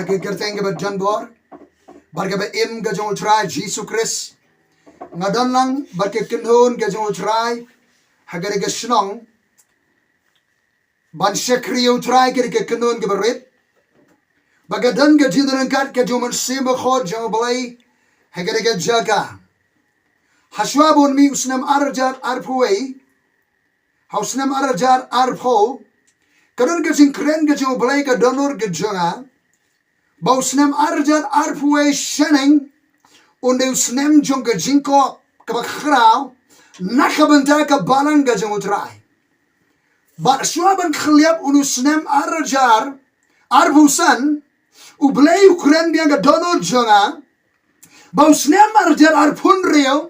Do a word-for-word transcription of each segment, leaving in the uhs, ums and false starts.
Ka kyrteng kaba don bor bad kaba im ka jong U Trai Jisu Khrist. Nga don lang bad ka kynhun ka jong U Trai ha kane ka shnong ban shakri ïa U Trai, kane ka kynhun kaba rit. Ba ka don ka jingdon ryngkat ka jong U Mynsiem Bakhuid jong U Blei ha kane ka jaka. Hashwa ba un mih u snem ar hajar arphew wei, ha u snem ar hajar arphew, ka don ka jingkren ka jong U Blei ka dohnud ka jong nga. Ba u snem ar hajar arphew wei shaneng un dei u snem jong ka jingkop kaba khraw na ka bynta ka balang ka jong U Trai. Bad shuwa ban khylliap un u snem ar hajar arphew san, U Blei u kren biang ka dohnud jong nga ba u snem ar hajar arphew hynriew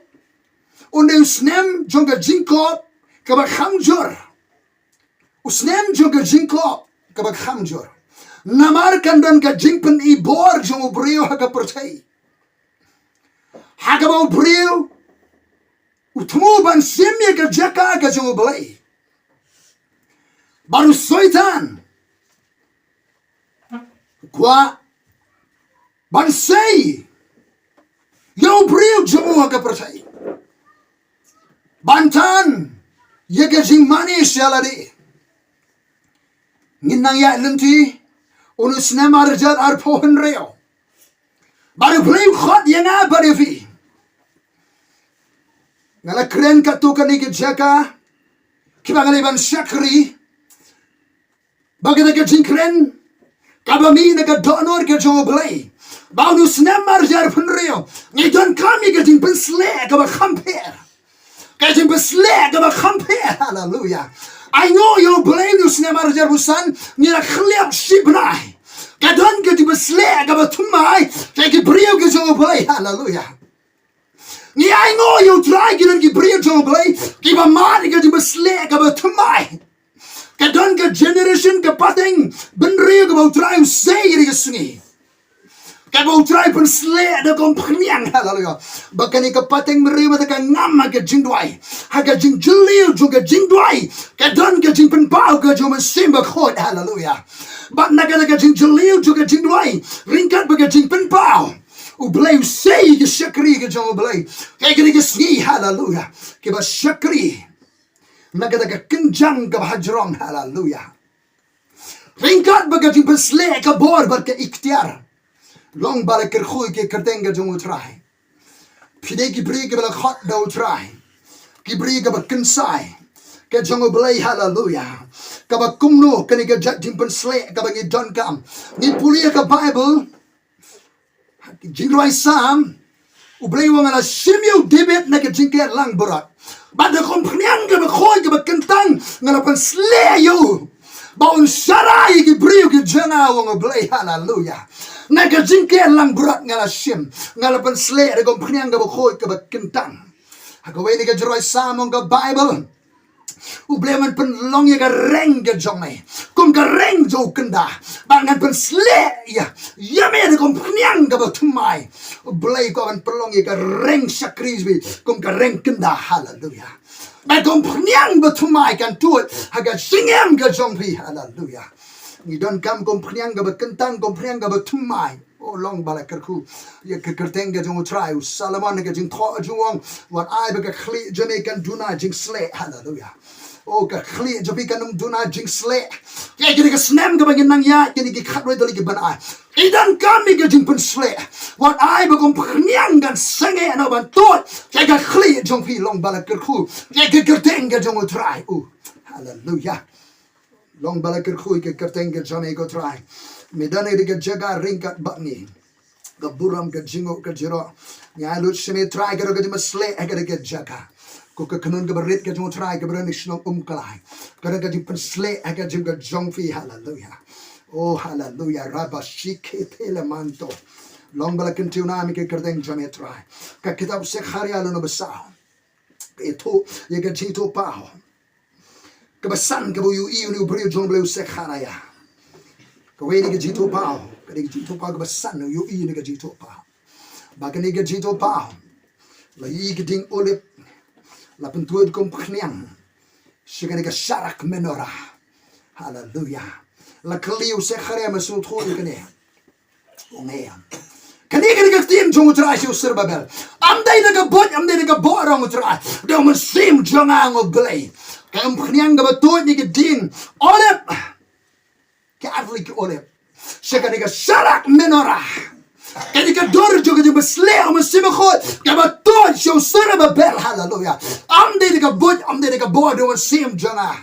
un dei u snem jong ka jingkop kaba kham jur. U snem jong ka jingkop kaba kham jur. Namar kan don ka jingpyni bor jong u briew ha ka pyrthei, ha kaba u briew u thmu ban shim ïa ka jaka ka jong U Blei. Bad u Soitan u kwah ban sei ïa u briew jong u ha ka pyrthei, ban tan ïa ka jingmane sha lade. Ngin nang ïaid lynti un u snem ar hajar arphew hynriew. Bad U Blei u khot ïa nga bad ïa phi. Nga la kren katto katne ki jaka kiba nga la ban shakri. Ba kata ka jingkren kaba mih na ka dohnud ka jong U Blei ba un u snem ar hajar arphew hynriew ngi donkam ïa ka jingpynsleh kaba kham pher. Ka jingpynsleh kaba kham pher. Haleluya. Ai nguh ïa U Blei, un u snem ar hajar arphew san ngi la khylliap shi bnai. Ka don ka jingpynsleh kaba thymmai ïa ki briew ki jong U Blei. Haleluya. Ngi ai nguh ïa U Trai, ki don ki briew jong U Blei kiba mad ïa ka jingpynsleh kaba thymmai. Ka don ka generation, ka pateng bynriew kaba U Trai u sei ïa ka sngi. Kaba U Trai pynsleh da ka umphniang, haleluya. Ba kane ka pateng bynriew mynta ka ngam ha ka jingduwai, ha ka jingjylliew jong ka jingduwai ka don ka jingpynpaw ka jong U Mynsiem Bakhuid, haleluya. Bad na kata ka jingjylliew jong ka jingduwai ryngkat bad ka jingpynpaw, U Blei u sei ïa ki shakri ka jong U Blei ha kane ka sngi, haleluya, kiba shakri na kata ka kynjang kaba hajrong, haleluya. Ryngkat bad ka jingpynsleh ka bor bad ka iktiar. Long ba la kyrkhu ïa ka kyrteng ka jong U Trai. Phi dei ki briew kiba la khot da U Trai, ki briew kiba kynsai ka jong U Blei, haleluya. Kaba kumno kane ka jait jingpynsleh kaba ngi donkam? Ngi pule ïa ka Baibl, Jingrwai Salm, U Blei u ong, nga la shim ïa u David na ka jingker langbrot, bad da ka umphniang kaba khuid kaba kyntang nga la pynsleh ïa u ba un sharai ïa ki briew ki jong nga, u ong U Blei, haleluya. Na ka jingker langbrot nga la shim, nga la pynsleh da ka umphniang kaba khuid kaba kyntang. Ha kawei na ka Jingrwai Salm ong ka Baibl, U Blei, ngan pynlong ïa ka reng ka jong me kum ka reng jong u kynda, bad ngan pynsleh ïa, ïa me da ka umphniang kaba thymmai. U Blei u kwah ban pynlong ïa ka reng shakri jong phi kum ka reng kynda, haleluya. Bad ka umphniang ba thymmai kan tuid ha ka jingim ka jong phi, haleluya. Ngi donkam ka umphniang kaba kyntang, ka umphniang kaba thymmai. O, long ba la kyrkhu ïa ka kyrteng ka jong U Trai. U Solomon ha ka jingthoh jong u u ong, wat ai ba ka khlieh jong me kan duna jingsleh. Haleluya. O, ka khlieh jong phi kan ym duna jingsleh. Ïa kine ki snem kaba ngin nang ïaid, kine ki khatwei tylli ki bnai, phi donkam ïa ka jingpynsleh. Wat ai ba ka umphniang kan sangeh noh ban tuid ïa ka khlieh jong phi. Long ba la kyrkhu ïa ka kyrteng ka jong U Trai. O, haleluya. Long ba la kyrkhu ïa ka kyrteng ka jong me ko Trai. Me don ha kane ka jaka ryngkat bad ngi. Ka burom, ka jingnguh, ka jingroi, ngi ai lut sha me Trai, ka don ka jingpynsleh ha kane ka jaka. Ko ka kynhun kaba rit ka jong U Trai kaba don ha shnong Umkyllai, ka don ka jingpynsleh ha ka jingim ka jong phi. Haleluya. O haleluya. Rabba shike pele manto. Long ba la kyntiew na me ka kyrteng jong me Trai. Ka kitab Sekharia lynnong ba saw, ka ïathuh ïa ka jingithuhpaw kaba san kaba u ïohi une u briew jong U Blei u Sekharia. Kawei na ka jingithuhpaw, kane ka jingithuhpaw kaba san u ïohi na ka jingithuhpaw. Ba kane ka jingithuhpaw la ïohi ka dieng olib, la pyntuid ka umphniang sha kane ka sharak menorah. Haleluya. La kylli u Sekharia, me sngewthuh ïa kane? Ong ïa. Kane ka dei ka ktien jong U Trai sha u Serubabel. Ym dei da ka buit, ym dei da ka bor, ong U Trai. Da u mynsiem jong nga, ong U Blei. Ka umphniang kaba tuid na ki dieng olib. Ki artylli ki olib. Sha kane ka sharak menorah. Kane ka dur jong ka jingpynshlur, ong u Mynsiem Bakhuid. Kaba tuid sha u Serubabel. Haleluya. Ym dei da ka buit, ym dei da ka bor, da u mynsiem jong nga.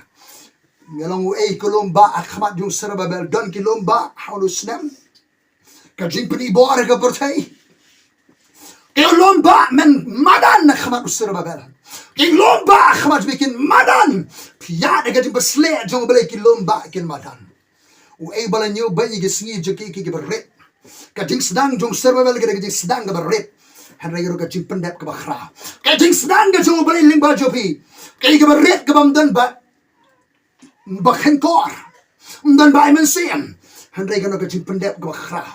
Nga long uei ki lum ba ha khmat jong u Serubabel? Don ki lum ba ha u snem? Ka jingpynibor ka pyrthei. Ki lum ba mynmadan na khmat u Serubabel. Ki lum ba ha khmat jong phi kin madan. Phi ïa da ka jingpynshlur jong U Blei ki lum ba kin madan. Uei ba la ñiew beiñ ïa ki sngi jong ki, ki, kiba rit. Ka jingsdang jong u Serubabel ka dei ka jingsdang kaba rit. Hynrei ka dei ka jingpyndep kaba khraw. Ka jingsdang ka jong U Blei lyngba jong phi ka dei kaba rit, kaba ym don ba ba kheiñkor. Ym don ba ai mynsiem. Hynrei kano ka jingpyndep kaba khraw.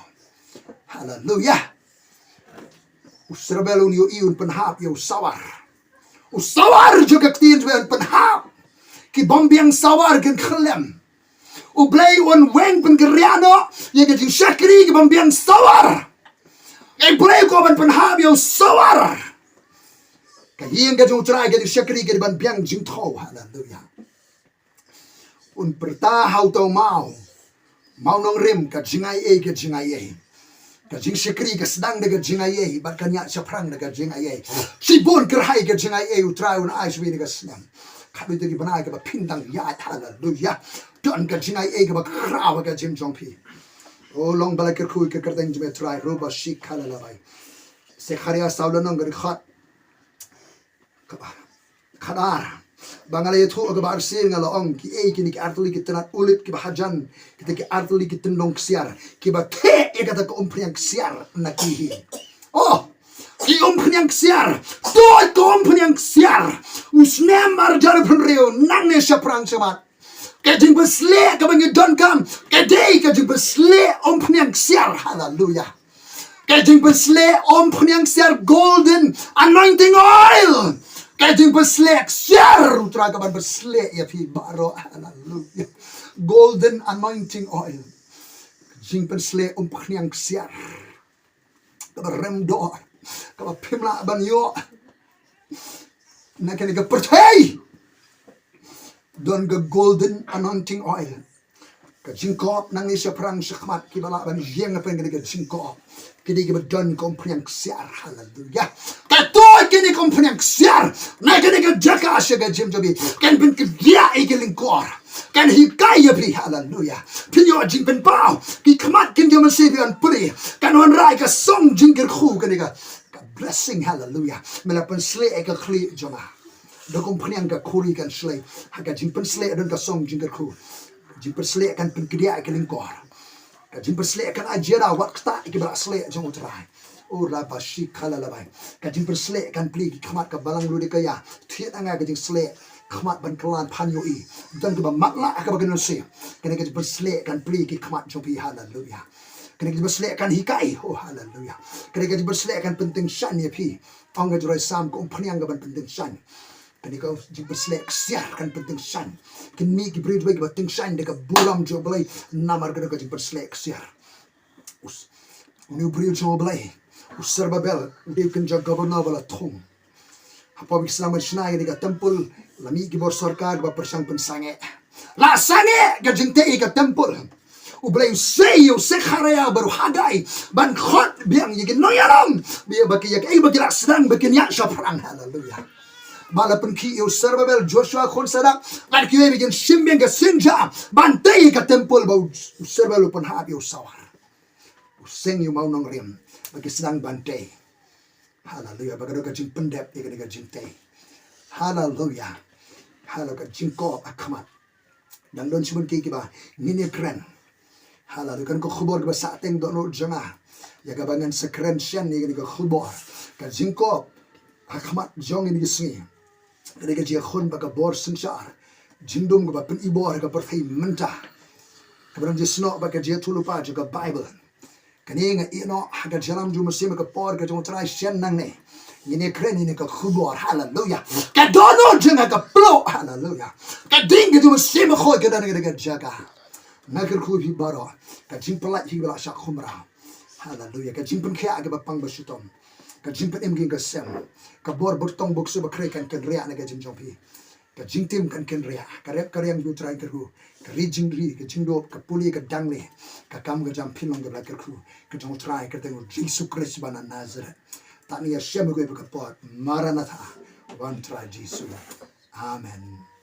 Haleluya. U Serubabel un ïohi, un pynhap ïa u sawar. U sawar jong ka ktien jong U Blei un pynhap. Ki bym biang sawar kin khyllem. U Blei un weng pynkynriah noh ïa ka jingshakri ki bym biang sawar. Ka Blei ko ban pynhap ïa u sawar. Ka ïing ka jong U Trai ka jingshakri ka dei ban biang jingthaw. Haleluya. Un pyrta ha uta u maw, maw nongrim, ka jingaiei, ka jingaiei. Ka jingshakri ka sdang da ka jingaiei bad ka ñiah shaphrang da ka jingaiei. Shibun kyrhai ka jingaiei U Trai un ai sha phi ha kane ka snem. Ka dei ki bnai kaba phin dang ïaid. Haleluya. Don ka jingaiei kaba khraw ha ka jingim jong phi. O long ba la kyrkhu ïa ka kyrteng jong me Trai, ruh ba shikha la labai. Sekharia saw lynnong ka dkhot kaba khadar. Ba nga la ïathuh ha kaba arsien, nga la ong, kiei kine ki artylli ki tnat olib kiba hajan, kita ki artylli ki tyndong ksiar kiba theh ïa kata ka umphniang ksiar na ki hi. Oh, ki umphniang ksiar. Tuid ka umphniang ksiar. U snem ar hajar arphew hynriew nangne shaphrang shakhmat. Ka jingpynshlur kaba ngi donkam ka dei ka jingpynshlur umphniang ksiar. Haleluya. Ka jingpynshlur umphniang ksiar, golden anointing oil. Ka jingpynshlur ksiar U Trai ka ban pynslur ïa phi baroh. Haleluya. Golden anointing oil. Jingpynshlur umphniang ksiar kaba rem dor, kaba phim lah ban ïoh na kane ka pyrthei. Don ka golden anointing oil. Ka jingkop nangne shaphrang shakhmat, kiba lah ban ïeng ha kane ka jingkop ki dei kiba don ka umphniang ksiar. Haleluya. Ka tuid kane ka umphniang ksiar na kane ka jaka sha ka jingim jong phi, kan pynkynriah ïa ki lyngkor. Kan hikai ïa phi. Haleluya. Phin ïoh jingpynpaw. Ki khmat kin ïoh mynsiem, phi kan pule. Kan wanrah ïa ka song jingkyrkhu, kane ka, ka blessing. Haleluya. Me la pynsleh ïa ka khlieh jong nga. Da ka umphniang ka khuri kan shlei. Ha ka jingpynsleh don ka song jingkyrkhu. Jingpynsleh kan pynkynriah ïa ki lyngkor. Ka jingpynsleh kan ai jingïada wat ktah ïa kiba la sleh jong U Trai. O la ba shikha la labai. Ka jingpynsleh kan plie ki khmat ka balang Laodikaia. Thied na nga ka jingsleh khmat ban kylla phan ïohi. Don kaba matlah ha kaba kin ïohsngew. Kane ka jingpynsleh kan plie ki khmat jong phi. Haleluya. Kane ka jingpynsleh kan hikai. Oh, haleluya. Kane ka jingpynsleh kan pyntyngshaiñ ïa phi. Ong ka jingrwai Salm, ka umphniang ka ban pyntyngshaiñ. Kane ka jingpynsleh ksiar kan pyntyngshaiñ. Kin mih ki briew jong U Blei kiba tyngshaiñ da ka burom jong U Blei namar kane ka jingpynsleh ksiar. Us-, une u briew jong U Blei, u Serubabel, u dei u kynja governor ba la thung. Hapoh ba ki sdang ban shna ïa kane ka templ, la mih ki bor sorkar ba pyrshang pynsangeh. La sangeh ka jingtei ïa ka templ. U Blei u sei ïa u Sekharaia bad u Hagai ban khot biang ïa ki nongïalam, ba ïa, ba ki, ïa kaei ba ki la sdang ba kin ïaid shaphrang. Haleluya. Ba la pynkhih ïa u Serubabel, Joshua khun Sadak bad kiwei ba kin shim biang ka synja ban tei ïa ka templ, ba u, u Serubabel u pynhap ïa u sawar. U seng ïa u mawnongrim ba ki sdang ban tei. Haleluya. Ba ka dei ka jingpyndep ïa kane ka jingtei. Haleluya. Haleluya. Ka jingkop ha khmat. Dang don shibun ki kiba ngin ïakren. Haleluya. Kane ka khubor kaba sah teng dohnud jong nga, ïa kaba ngan sa kren shen ïa kane ka khubor. Ka jingkop ha khmat jong ngi kine ki sngi. Ka dei ka jingïakhun bad ka bor synshar. Jingdum kaba pynibor ha ka pyrthei mynta, kaba don jingsnoh bad ka jingïathuhlypa jong ka Baibl. Kane nga ïeh noh ha ka jingïalam jong u Mynsiem ha ka por ka jong U Trai shen nangne. Ngin ïakren ïa kane ka khubor. Haleluya. Ka dohnud jong nga ka ploh. Haleluya. Ka ding ka jong u Mynsiem Bakhuid ka don ha kane ka jaka. Nga kyrkhu ïa phi baroh. Ka jingpyllait ïa phi ba la shah khumra. Haleluya. Ka jingpynkhiah kaba pang ba shitom, ka jingpynim ka ïing ka sem, ka bor bor tong bok su ba khrei kan kynriah na ka jingim jong phi. Ka jingtim kan kynriah, ka rep ka riang jong U Trai kyrkhu, ka ri jingri, ka jingdop, ka pule ka dangle, ka kam ka jam pynlong ka bla kyrkhu, ka jong U Trai ka teng U Jisu Khrist ba na Nazareth. Tang ïa shem ko ba ka pot, Maranatha, wan Trai Jisu. Amen.